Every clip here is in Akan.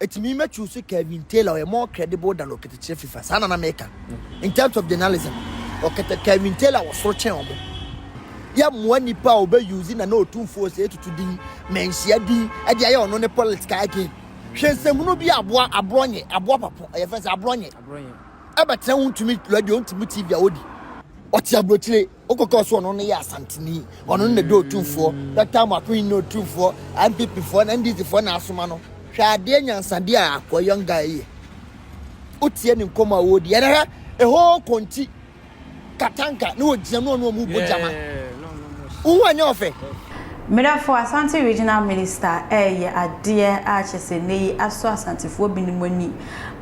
Eti me mɛ choose Kevin Taylor ɔyɛ more credible than Ɔkɛtɛkyerɛ FIFA saa na na meka in terms of journalism Ɔkɛtɛ Kevin Taylor wɔ soro kyɛn ɔmo. Yɛ mmoa nipa a ɔbɛ use Nana Otumfuo Osei Tutu din Manhyia din ɛde ayɛ ɔno ne political gain. Hwɛ nsɛmhunu bi a aboa aborɔnye aboa papo ɛyɛ fɛn sɛ aborɔnye ɛbɛtena ho ntumi radio ntumi TV a ɔdi ɔte aburokyire. Wokɔka ɔso ɔno no yɛ Asanteni, ɔno no na ɛdɔ Otumfoɔ, Dɔkta Amoako ne Otumfoɔ, NPP foɔ na NDC foɔ na asoma no. Hwɛ adeɛ nyansadeɛ a akoa young guy yɛ. Wotie ne nkɔmmɔ a ɔredi. Ɛnɛ hwɛ, ɛhɔ kɔnti, katanka, ne ɔgyina mu ɔno ɔmo bɔ gyama. Wohu ɛnyɛ ɔfɛ? Medafo Asante Regional Minister reyɛ adeɛ a kyerɛ sɛ nnɛ yi asɔ Asantefoɔ binom ani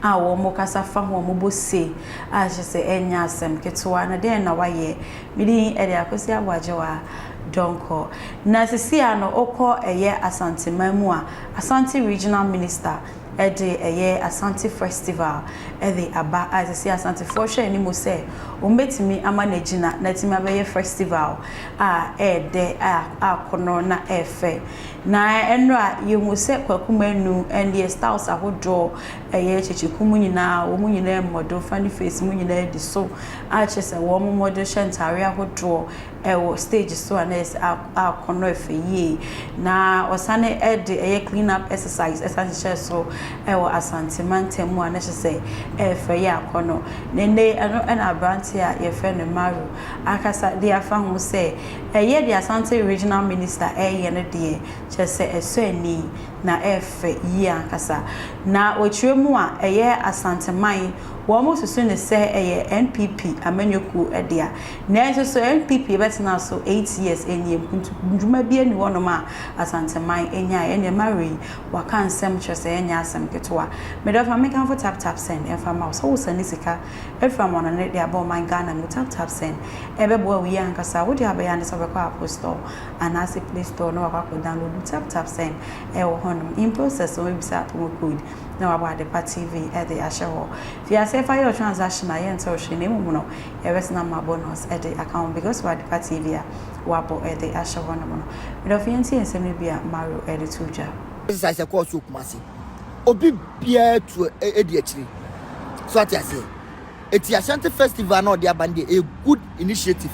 a wɔkasa fa ho a wɔbɔ se a kyerɛ sɛ ɛnyɛ asɛm ketewa. Na dɛn na wayɛ? Me din de Akosi Aboagyewa Donkor. Na sisi a no wokɔ ɛyɛ Asanteman mu a, Asante Regional Minister de ɛyɛ Asante Festival de aba a sisi Asantefoɔ hwɛ anim sɛ wɔbɛtumi ama no agyina na atumi abɛyɛ festival a ɛyɛ dɛ a akɔnɔ na ɛyɛ fɛ. Na ɛnora yɛhu sɛ Kwaku Manu ɛndeɛ styles ahodoɔ ɛyɛ kyekyeku mu nyinaa wɔn nyinaa mmɔdo, funny face mu nyinaa di so a kyerɛ sɛ wɔn mmɔdo hyɛ ntaare ahodoɔ ɛwɔ stage so a na ɛyɛ sɛ akɔnɔ ɛfɛ yie. Na ɔsane ɛde ɛyɛ clean up exercise ɛsan hyehyɛ so ɛwɔ Asante mantam mu a na kyerɛ sɛ ɛyɛ fɛ yɛ akɔnɔ. Na nnɛ ɛno ɛna aberanteɛ a yɛfrɛ no Mario akasa de afa ho sɛ ɛyɛ deɛ Asante Regional Minister ɛreyɛ no deɛ kyerɛ sɛ ɛsɔ ani na ɛyɛ fɛ yie ankasa. Na wɔkyerɛ mu a ɛyɛ Asanteman wɔn susu no sɛ ɛyɛ NPP amanyɔkuo dea. Nanso so NPP bɛtena so 8 years nie ndwuma bi ani hɔnom a Asanteman nyaeɛ. Ɛnneɛ Mario yi waka nsɛm kyerɛ sɛ ɛnyɛ asɛm ketewa. Medɔfo ma menkamfo tap tap send ɛmfa mma wo sɛ wosane sika afiri amannɔne de aba ɔman Ghana mu tap tap send ɛbɛboa wo yie ankasa. Wo deɛ abɛyɛ ane sɛ wobɛkɔ Apple store anaasɛ Play store na wakɔ akɔ download tap tap send ɛwɔ hɔnom. In process no wɔbɛbisa promo code na wabɔ Adepa TV de ahyɛ hɔ. Fi aseɛ fa yɛ wo transaction a yɛnte wo hwee na mmom no yɛbɛsan ama bonus de aka ho because wɔ Adepa TV a wabɔ de ahyɛ hɔnom no. Medɔfo yɛntie nsɛm no bi a Mario de too dwa. Exercise ɛkɔɔ so Kumasi. Obi biara tu edi akyire. So ate aseɛ? Eti Ashanti Festival na ɔde aba no deɛ ɛyɛ good initiative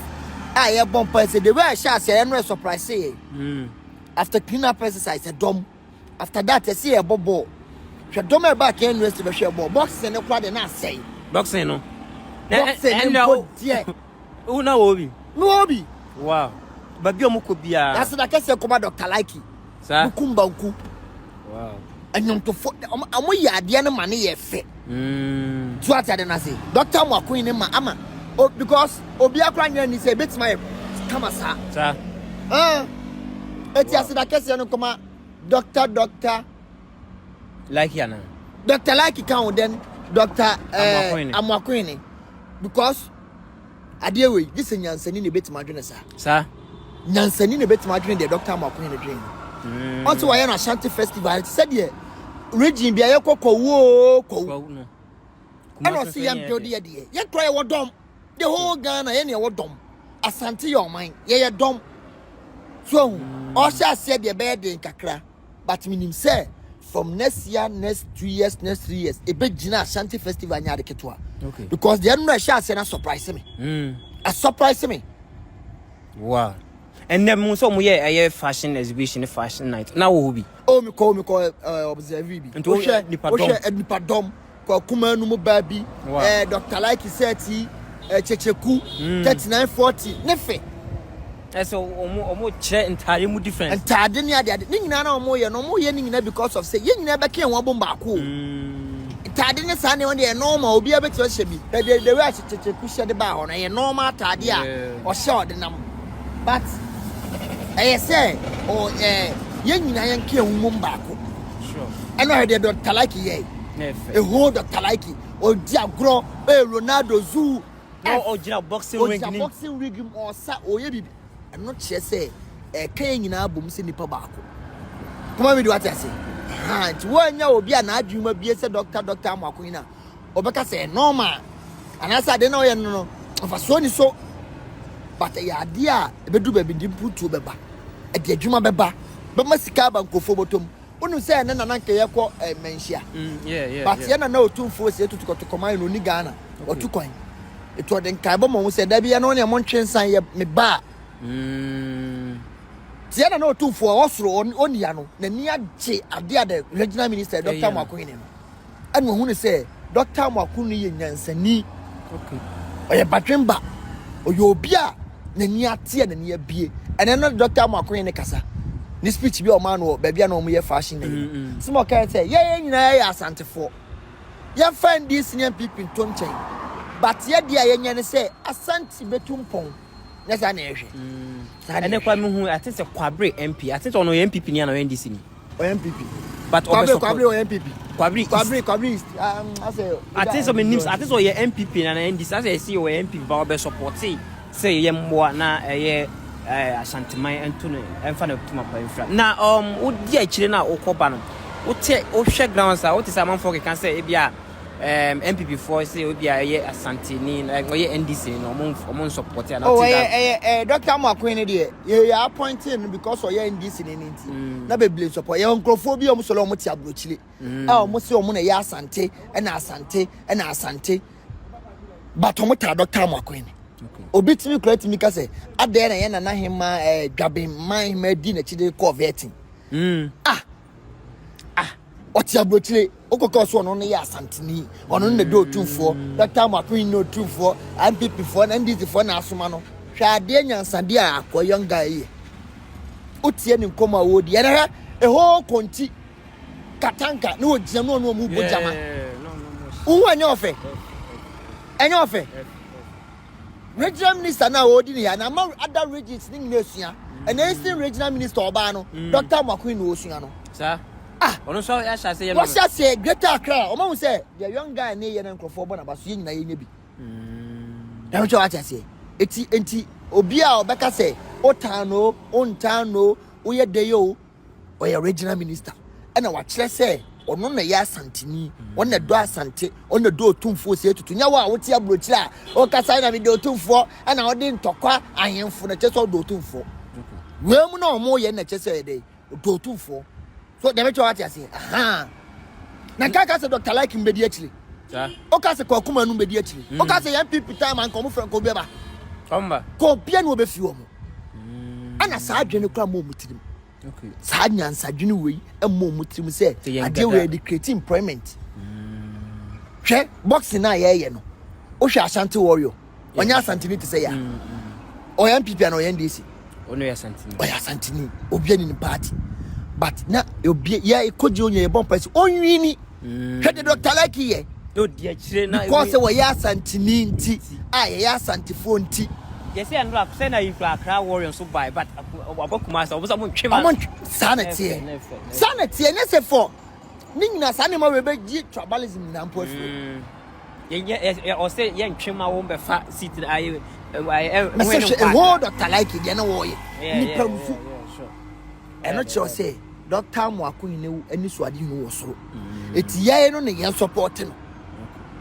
a yɛbɔ mpae sɛ the way a ɛhyɛ aseɛ ɛno ɛ surprise yɛ. After clean up exercise ɛdɔm. After that ɛsɛ yɛbɔ ball. Hwɛ dɔm a ɛbaa Kenya University bɛhwɛ ball. Boxing no koraa deɛ na asɛe. Boxing no. Boxing no mpo deɛ. Wo na wɔ bi. Me wɔ bi. Wow. Baabi a wɔn kɔ biara. Yaseda kɛseɛ kɔma Dr. Laiki. Saa. Bukum banku. Wow. Ɛnwontofo wɔn yɛ adeɛ no ma ne yɛ fɛ. Mm. So ate ade no ase. Dr. Amoakoyi ne ma ama o because obi akora nyɛ ni sɛ ebetumi ayɛ kama saa. Saa. Ah. Eti aseda kɛseɛ no kɔma Dr. Dr. Laiki ana. Dr. Laiki ka ho then Dr. Eh, Amoakoyi because Adeɛ wei, gye sɛ nyansani na ebetumi adwene saa. Saa. Nyansani na ebetumi adwene deɛ Dr. Amoakohene dwene no. Mm. Ɔnso wɔayɛ no Ashanti Festival te sɛ deɛ region bi a yɛkɔ kɔwu oo kɔwu. Ɛna ɔsi yɛn build yɛ deɛ. Yɛn kura yɛwɔ dɔm. The whole Ghana yɛn yɛwɔ dɔm. Asante yɛ ɔman. Yɛyɛ dɔm. So ehu. Ɔhyɛ aseɛ deɛ ɛbɛyɛ den kakra. But menim sɛ from next year, next 2 years, next 3 years, ɛbɛgyina Ashanti Festival nyɛ ade ketewa. Because deɛ ɛno na ɛhyɛ aseɛ na surprise me. A surprise me. Wow. Ɛnɛ mu nso ɔmo yɛ ɛyɛ fashion exhibition, fashion night. Na wɔ hɔ bi. Oh, mi kɔ observe bi. Nti wohwɛ nipadɔm. Wohwɛ nipadɔm. Kɔ kuma no mu baa bi. Wow. Dr. Laiki Sɛti, Kyekyeku, 3940 ne fɛ. Ɛsɛ ɔmo kyerɛ ntaade mu difference. Ntaade ne ade ade ne nyinaa na ɔmo yɛ no, ɔmo yɛ ne nyinaa because of sɛ yɛn nyinaa bɛka yɛn ho abom baako o. Ntaade ne saa nneɛma deɛ normal, obiara bɛtumi ahyɛ bi. Ɛdeɛ the way a Kyekyeku hyɛ de baa hɔ no ɛyɛ normal ataade a ɔhyɛ ɔde nam, but ɛyɛ sɛ ɔ ɛɛ yɛn nyinaa yɛn ka yɛn ho mom baako. Ɛna ɔyɛ deɛ Dr. Laiki yɛ eho Dr. Laiki ɔdi agorɔ ɛyɛ Ronaldo zoo. Na ɔgyina boxing ring. Ɔgyina boxing ring mu ɔsa ɔyɛ biribi. Ɛno kyerɛ sɛ ɛka yɛn nyinaa bom sɛ nipa baako. Kɔma mi de wate ase ha nti wɔanya obi a n'adwene mu abie sɛ Dr. Amoako yi na ɔbɛka sɛ normal anaasɛ ade na ɔyɛ no mfasoɔ ni so, but ɛyɛ adeɛ a ɛbɛdu baabi de mputuo bɛba, ɛde adwuma bɛba, bɛma sika aba nkurɔfoɔ bɔtɔm. Wonim sɛ ɛnɛ na na nka yɛkɔ eh, Manhyia. But yɛ nana Otumfoɔ Osei Tutu Kɔtɔkɔman no ɔni Ghana. Watu kwan. Ɛti ɔde nkaebɔ ma wɔn sɛ dabi ɛno neɛ montwe nsan yɛ me ba a. Ti yɛ nana Otumfoɔ ɔwɔ soro ɔni ya no n'ani agye adeɛ a the regional minister Dr. Amoakohene no. Ɛna ɔhu no sɛ Dɔkta Amoako no yɛ nyansani. Ɔyɛ badwemba. Ɔyɛ obi a n'ani ate a n'ani abie. Ɛnɛ no Dɔkta Amoako yɛ ne kasa. Ne speech bi a ɔmaa no wɔ baabi a na wɔyɛ fashion na yi. Sɛ ma ɔkae sɛ yɛn nyinaa yɛ Asantefoɔ. Yɛmfa NDC ne NPP nto nkyɛn. But yɛ deɛ a yɛnyɛ ne sɛ Asante bɛtu mpɔn. Nyɛ saa na yɛhwɛ. Saa na Ɛnɛ kwa mehu ate sɛ Kwabre MP. Ate sɛ ɔno ɔyɛ NPP ni ana ɔyɛ NDC ni? Ɔyɛ NPP. But ɔbɛ Kwabre support. Kwabre ɔyɛ NPP. Kwabre East. Kwabre Kwabre East. Um, asɛ. Ate sɛ menim ate sɛ ɔyɛ NPP na na NDC asɛ ɛsi ɔyɛ NPP ba ɔbɛ support sɛ yɛ mmoa na ɛyɛ eh, Asanteman ɛnto no ɛmfa no tuma pa mfira. Na um wodi akyire na wokɔ ba no wote wohwɛ grounds a wote sɛ amanfoɔ keka sɛ ebi a um, NPP foɔ sɛ obi a ɛyɛ Asanteni na ɔyɛ NDC no ɔmo ɔmo nsupporte ana Oh, wote ɛyɛ that? ɛyɛ ɛyɛ Dr. Amoakohene deɛ yɛ yɛ appointing no because ɔyɛ NDC ne ne nti mm. na bebree support yɛ nkurɔfoɔ bi a wɔn sɔrɔ wɔn te aburokyire mm. a wɔn sɛ wɔn na ɛyɛ Asante ɛna Asante ɛna Asante but wɔn taa Dr. Amoakohene obi tumi kura tumi ka sɛ adɛn na yɛ nana hema ɛɛ dwaben man hema di n'akyi de kɔɔ vetting mm. ah Ah, ɔte aburokyire, wokɔka ɔso ɔno no yɛ Asanteni, ɔno no na ɛdɔ Otumfoɔ, Dɔkta Amoako ne Otumfoɔ, NPP foɔ na NDC foɔ na asoma no. Hwɛ adeɛ nyansadeɛ a akoa young guy yɛ. Wotie ne nkɔmmɔ a wɔredi, ɛnɛ hwɛ, ɛhɔ kɔnti, katanka, ne wɔgyina mu ɔno ɔmu bɔ gyama. Wohu ɛnyɛ ɔfɛ? Ɛnyɛ ɔfɛ? Regional minister no a ɔredi ne ya na ama other regions ne nyinaa esua. Ɛna eastern regional minister ɔbaa no, mm. Dr. Amoakohene na ɔsua no. Saa. Ah. Ɔno nso ahyɛ ase yɛ no. Wɔhyɛ ase Greater Accra. Ɔma hu sɛ the young guy ne yɛ na nkurɔfoɔ bɔ n'aba so yɛ nyinaa yɛnyɛ bi. Ɛno kyɛ wate aseɛ. Eti enti obi a ɔbɛka sɛ ɔtan no, ɔntan no, woyɛ dɛ yɛ o, ɔyɛ regional minister ɛna wakyerɛ sɛ ɔno na ɛyɛ asanteni ɔno na ɛdɔ asante ɔno na ɛdɔ otumfoɔ sɛ etutu nyɛ wɔ a wote aburokyire a ɔkasa na mede otumfoɔ ɛna ɔde ntɔkwa ahemfo na kyerɛ sɛ ɔdɔ otumfoɔ wei mu na ɔmo yɛ na kyerɛ sɛ ɛdɛ ɔdɔ otumfoɔ so dɛm kyerɛ wate aseɛ ahaa na nka ka sɛ dr like mbɛdi akyire ɔka sɛ kɔkuma no mbɛdi akyire ɔka sɛ yɛn pp time anka ɔmo frɛ nka obi bɛba kɔ obia na ɔbɛfi wɔn ɛna saa adwene kora ma ɔmo tirim saa nyansadwene wei ɛma ɔmo tirim sɛ adeɛ wei yɛde create employment mm. hwɛ boxing a yɛyɛ no wohwɛ Ashanti warrior ɔnyɛ Asantini te sɛ yɛ mm, mm. ɔyɛ NPP ana ɔyɛ NDC ɔyɛ Asantini obi ani ne party but na obi yɛ kogye onye yɛ bɔ mpa sɛ ɔnwini hwɛ de Dr. Lucky yɛ because sɛ wɔyɛ Asantini nti a yɛyɛ Asantefoɔ nti. Yɛsɛ yɛn nora sɛ na yikura Accra Warrior nso bae but ɔbɔ Kumasi ɔmo sɛ ɔmo ntwe ma. Ɔmo ntwe saa na teɛ saa na teɛ nyɛ sɛ fɔ ne nyinaa saa nneɛma wei bɛ gye tribalism nyinaa mpo afiri. Yɛ yɛ ɔsɛ yɛ ntwe ma wɔn bɛfa seat na ayɛ ayɛ. Mɛsɛ hwɛ ɛhɔ Dr. Like deɛ na wɔyɛ nipa nfu. Ɛno kyerɛ sɛ Dɔkta Amoako Nyenewu anisoadehunu wɔ soro. Eti yɛn no ne yɛn sɔpɔte no.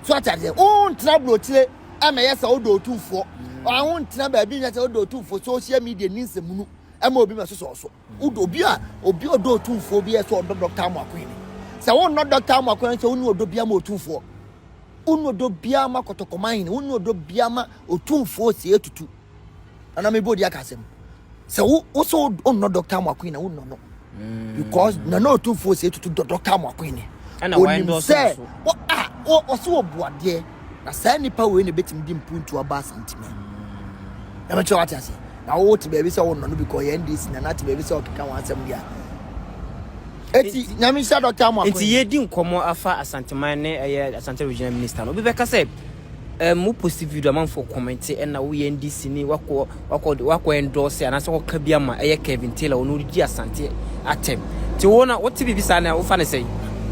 So ate aseɛ? Wontena aburokyire ɛma yɛ sɛ wodɔ otumfoɔ. Wontena baabi nyɛ sɛ wodɔ otumfoɔ. Social media ni nsɛmunu ɛma obi ma sosɔ so. Wodɔ obi a obi ɔdɔ otumfoɔ bi yɛ sɛ ɔdɔ Dɔkta Amoako Nyene. Sɛ wonnɔ Dɔkta Amoako Nyene sɛ wonni ɔdɔ biara ma otumfoɔ. Wonni ɔdɔ biara ma kɔtɔkɔman hene. Wonni ɔdɔ biara ma otumfoɔ sie tutu. Nana mebɔ odi aka asɛm. Sɛ wo wo sɛ wonnɔ Dr. Amoakohene na wonnɔ no. Mm. Because Nana Otumfoɔ sɛ tutu dɔ Dr. Amoakohene. Onim sɛ wɔ a ɔsɛ wɔ buadeɛ na saa nipa wei na ebetumi di mpuntu aba Asanteme. Mm. Na mekyerɛ wate ase. Na wo te baabi sɛ wonnɔ no because yɛn NDC na na te baabi sɛ ɔkeka wɔn asɛm deɛ. Eti nyame nhyira Dr. Amoakohene. Nti yɛdi nkɔmmɔ afa Asanteman ne ɛyɛ Asante Regional Minister no. Obi bɛka sɛ Um, wo post video amanfoɔ kɔmɛnte ɛna woyɛ NDC ni wakɔ wakɔ wakɔ endorse anaasɛ wɔka bi ama ɛyɛ Kevin Taylor ɔno ɔredi Asante atɛm nti wo na wote biribi saa na wofa ne sɛn?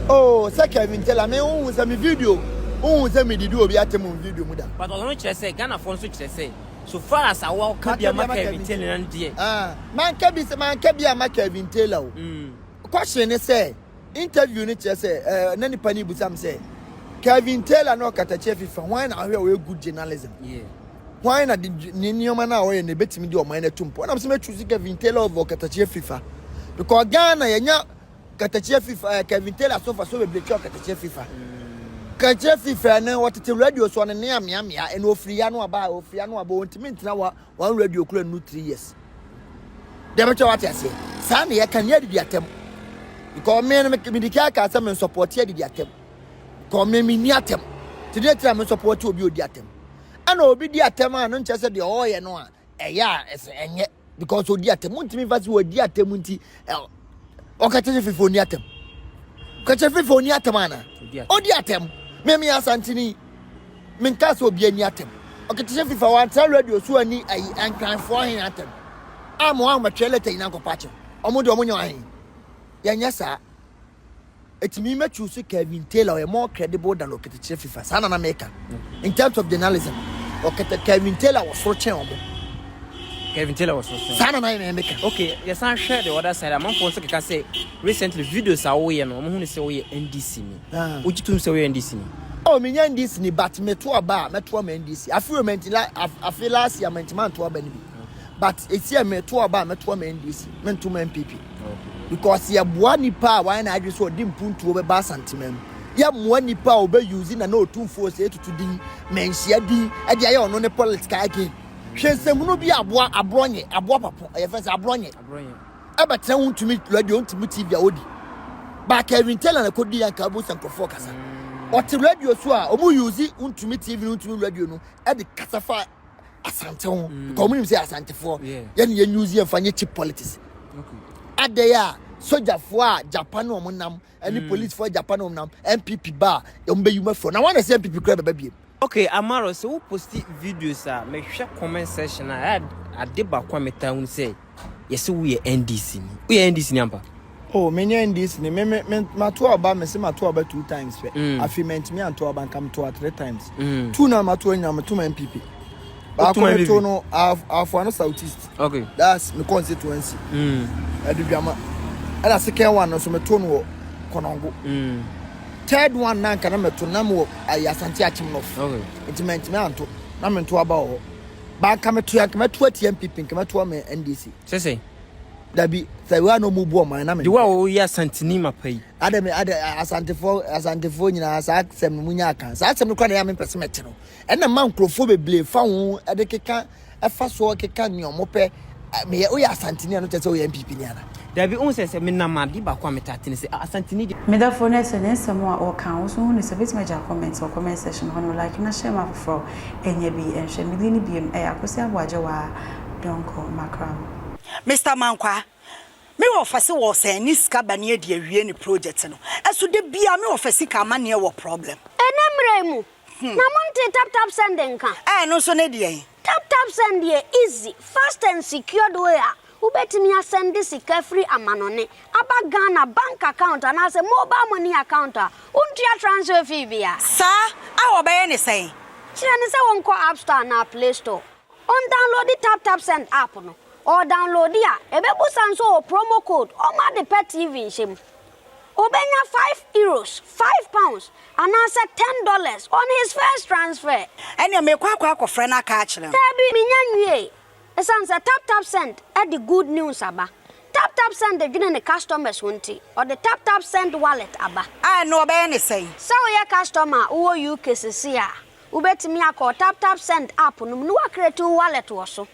Oh, sɛ Kevin Taylor me wohu sɛ me video wohu sɛ medidi obi atɛm wɔ video mu da. But ɔno kyerɛ sɛ Ghanafoɔ nso kyerɛ sɛ so far as awoa woka bi ama Kevin Taylor no deɛ. Ah, manka bi sɛ manka bi ama Kevin Taylor o. Mm. Question ne sɛ Interview no kyerɛ sɛ eh, na nipa no bisa me sɛ Kevin Taylor na ɔkatakyie fifa hwan na ahwɛ ɔyɛ good journalism hwan na de ne nneɛma no a ɔyɛ no ebetumi de ɔman no ato mpo ɛna sɛ mɛchoose Kevin Taylor over ɔkatakyie fifa because Ghana yɛnya Ɔkatakyie FIFA eh, Kevin Taylor so mfasoɔ bebree kyɛn Ɔkatakyie FIFA. Ɔkatakyie FIFA no wɔtete radio so ɔne ne ameamea ɛna ofiri ya no aba ofiri ya no aba ɔntumi ntena wa one radio kura nu 3 years. Deɛ bɛkyɛ wate aseɛ saa na yɛka ne adidi atɛm because me no mede ka aka sɛ me nsɔpɔte adidi atɛm because me menni atɛm te deɛ tira me nsɔpɔte obi odi atɛm ɛna obi di atɛm a no nkyɛ sɛ deɛ ɔreyɛ no a ɛyɛ a ɛsɛ ɛnyɛ because odi atɛm wontumi nfa sɛ wɔdi atɛm nti ɔka kyerɛ fifa ɔni atɛm ka kyerɛ fifa ɔni atɛm ana ɔdi atɛm meme asanteni menka sɛ obi ani atɛm ɔka kyerɛ fifa wantena radio so ani ayi nkranfoɔ ahen atɛm a ma wɔamatwerɛ lɛta nyina nkɔpa kyɛw ɔmo deɛ ɔmo nyɛ ahen yɛnyɛ saa. Etumi mɛ choose Kevin Taylor ɔyɛ more credible than Ɔkɛtɛkyerɛ FIFA saa na na meka in terms of journalism Ɔkɛtɛ Kevin Taylor wɔ soro kyɛn ɔmo. Kevin Taylor wɔ soro kyɛn. Saa na na yɛ meka. Okay, yɛsan hwɛ the other side amanfoɔ nso keka sɛ recently videos a woyɛ no ɔmo hu no sɛ woyɛ NDC ni. Ah. Wogye tom sɛ woyɛ NDC ni? Oh, menyɛ NDC ni but meto aba a mɛto ama NDC. Afe wei mɛnti la afe last year mɛntumi anto aba no bi. But esi a meto aba a mɛto ama NDC mento ma NPP. Because yɛboa nipa a wayɛ n'adwene sɛ ɔde mpuntuo bɛba Asantema mu. Yɛmmoa nipa a ɔbɛ use Nana Otumfuo Osei Tutu din, Manhyia din de ayɛ ɔno ne political gain. Hwɛ nsɛmhunu bi a aboa aborɔnye, aboa papo, ɛyɛ fɛn sɛ aborɔnye. Ɛbɛtena ho ntumi radio, ntumi TV a ɔdi. Ba Kevin Taylor na kɔdi yɛn nka wobɛhu sɛ nkurɔfoɔ kasa. Ɔte radio so a, ɔmo use ntumi TV no ntumi radio no de kasa fa asante ho mm. because ɔmo nim sɛ asantefoɔ yɛne yɛn use yɛn fa nyɛ cheap politics adɛn a sogyafoɔ a japan na ɔmo nam ɛne mm. policefoɔ japan na ɔmo nam npp ba a ɔmo bɛyi mu afiri na wɔn na sɛ npp kura bɛba biem. Okay, Amaro, sɛ wo posti videos a mehwɛ comment section a ade baako a metaa hu sɛ yɛsɛ woyɛ NDC ni. Woyɛ NDC ni ampa? Oh, menyɛ NDC ni. Me me me mato aba, me se mato aba two times pɛ. Mm. Afi mantumi anto aba nka meto three times. Mm. Two na mato anya meto ma NPP. Baako meto no Afoano South East. Okay. That's me constituency. Mm. Aduduama. Ɛna second one no so meto no wɔ Konongo. Mm. Third one na nka na meto na me wɔ ayi Asante Akyem North. Okay. Nti mantumi anto. Na mento aba wɔ hɔ. Ba nka meto ya nka mɛto atia NPP nka mɛto ama NDC. Sese. Dabi sɛ wa na ɔmo bu ɔman na me. De wa o yɛ Asanteni mapa yi. Ada me ada Asantefoɔ Asantefoɔ nyinaa saa asɛm no mu nya aka saa asɛm no kora na ɛyɛ me mpɛ sɛ mɛte no ɛna ma nkurɔfoɔ bebree fa ho ɛde keka ɛfa soɔ keka nea ɔmo pɛ meyɛ woyɛ Asanteni a no kyerɛ sɛ woyɛ NPP ni ana. Dabi ohun sɛ sɛ menam ade baako a metaa te ne sɛ Asanteni deɛ. Me dɔfo na sɛ ne nsɛm a ɔka wo so hu no sɛ bɛtumi agya comment wɔ comment section hɔ no like na share ma afoforɔ ɛnyɛ bi nhwɛ me din no biom ɛyɛ Akosua Aboagyewa Donkor Makram. Mister Mankwaa, me wɔfa se wɔɔsɛn ne sika ba ne adi awie ne project no, ɛso da biaa me wɔfa sika amaneɛ wɔ problem. Ɛnnɛ mmerɛ yi mu, na montee tap tap send nka? Ɛɛ ɛno nso ne deɛn? Tap tap send yɛ easy, fast and secured way a wobɛtumi asɛnde sika firi amanɔne aba Ghana bank account anaasɛ mobile money account a wontua transfer fee biara. Saa? A wɔbɛyɛ ne sɛn? Kyerɛ no sɛ wɔnkɔ App Store anaa Play Store. Ɔndownloadi Tap Tap Send app no. Ɔdownloadi a, ɛbɛbusa nso wɔ promo code ɔma ade pɛ TV nhyɛ mu. Obenya €5, £5, anaasɛ $10 on his first transfer. Ɛneɛ meekɔ akɔ akɔfrɛ no aka akyerɛ no. Daabi, mennya nwiee. Esiane sɛ Tap Tap Send de good news aba. Tap Tap Send dwene ne customers ho nti, ɔde Tap Tap Send Wallet aba. A ɛno ɔbɛyɛ ne sɛn? Sɛ woyɛ customer a wowɔ UK seesei a, wobɛtumi akɔ Tap Tap Send app no mu na woacreate wo wallet wɔ so.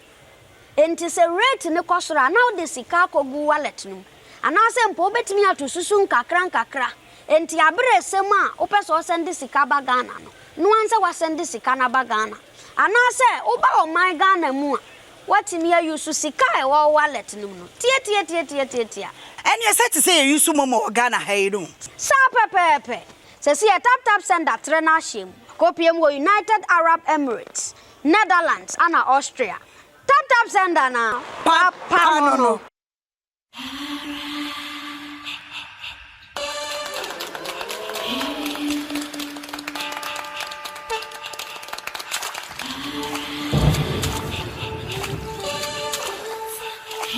Enti sɛ rate no kɔ soro a, na wode sika akɔgu wo wallet no mu. Anaasɛ mpo wobɛtumi ato susu nkakrankakra. Enti abere ɛsɛ mu a wopɛ sɛ ɔsɛnde sika ba Ghana no, noa nsɛ woasɛnde sika no aba Ghana. Anaasɛ woba ɔman Ghana mu a, woatumi a use sika a ɛwɔ wo wallet no mu no. Tiatiatiatiatiatia. Ɛneɛ sɛ te sɛ yɛ use momo wɔ Ghana ha yi no. Saa pɛpɛɛpɛ. Sɛsi yɛ tap tap send atrɛ n'ahyeɛ mu. Akɔpie mu wɔ United Arab Emirates, Netherlands ana Austria. Tap tap send anaa? Papa no no.